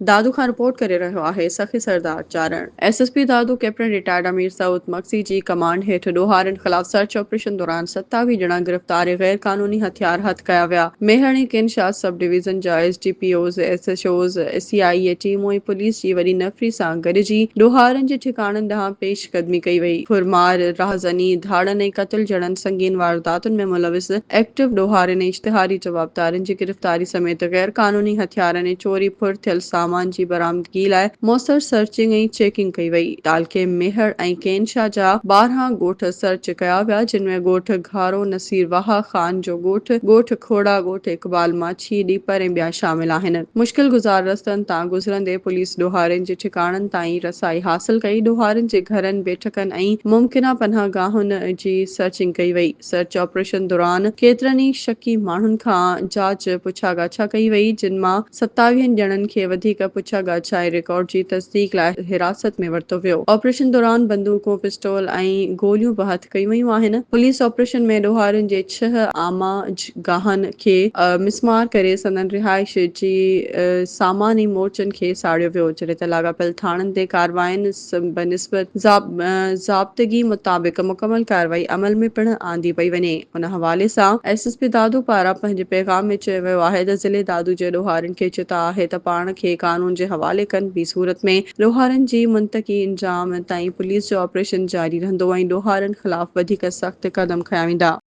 دادو کان رپورٽ ڪري رهيو آهي Sakhi Sardar Charan. S S P Dadu captain retired Amir Saud Magsi جي ڪمانڊ هيٺ ڏوهارين خلاف سرچ آپريشن دوران 27 ڄڻا گرفتار ۽ غير قانوني هٿيار هٿ ڪيا ويا. ميهڙ ۽ ڪين شاهه سب ڊويزن جا S D P Os, S H Os, C I A ٽيمون ۽ پوليس جي وڏي نفري سان گڏجي ڏوهارين جي ٺڪاڻن ڏانهن پيش قدمي ڪئي وئي. ڦرمار، راهزني، ڌاڙن ۽ قتل جهڙن سنگين وارداتن ۾ ملوث ايڪٽو ڏوهارين ۽ اشتهاري جوابدارن جي گرفتاري سميت غير قانوني هٿيارن ۽ چوري ڦر ٿيل سامان جي برآمدگي لاء موثر سرچنگ ۽ چيڪنگ ڪئي وئي. تعلقي ميهڙ ۽ ڪين شاهه جا 12 ڳوٺ سرچ ڪيا ويا جن ۾ ڳوٺ گهارو، نصير واهه، خان جو ڳوٺ، ڳوٺ کوڙا، ڳوٺ اقبال ماڇي، ڏيپر ۽ ٻيا شامل آهن. مشڪل گذار رستن تان گذرندي پوليس ڏوهارين جي ٺڪاڻن تائين رسائي حاصل ڪئي، ڏوهارين جي گهرن، بيٺڪن ۽ ممڪنه پناهه گاهن جي سرچنگ ڪئي وئي. سرچ آپريشن دوران ڪيترن ئي شڪي ماڻهن کان جاچ پڇا ڳاڇا ڪئي وئي، جن مان ستاويهن ڄڻن کي وڌيڪ پڇا ڳاڇا ۽ رڪارڊ جي تصديق لاء حراست ۾ ورتو ويو. آپريشن دوران بندوقون، پسٽول ۽ گوليون به هٿ ڪيون ويون آهن. پوليس آپريشن ۾ ڏوهارين جي ڇهه آماج گاهن کي مسمار ڪري سندن رهائش جي سامان ۽ مورچن کي ساڙيو ويو، جڏهن ته لاڳاپيل ٿاڻن تي ڪاررواين بنسبت ضابطگي مطابق مڪمل ڪارروائي عمل ۾ پڻ آندي پئي وڃي. ان حوالي سان ايس ايس پي دادو پاران پنهنجي پيغام ۾ چيو ويو آهي ته ضلعي دادو جي ڏوهارين کي چتاء آهي ته پاڻ کي قانون جي حوالي ڪن، ٻي صورت ۾ ڏوهارين جي منطقي انجام تائين پوليس جو آپريشن جاري رهندو ۽ ڏوهارين خلاف وڌيڪ سخت قدم کنيا ويندا.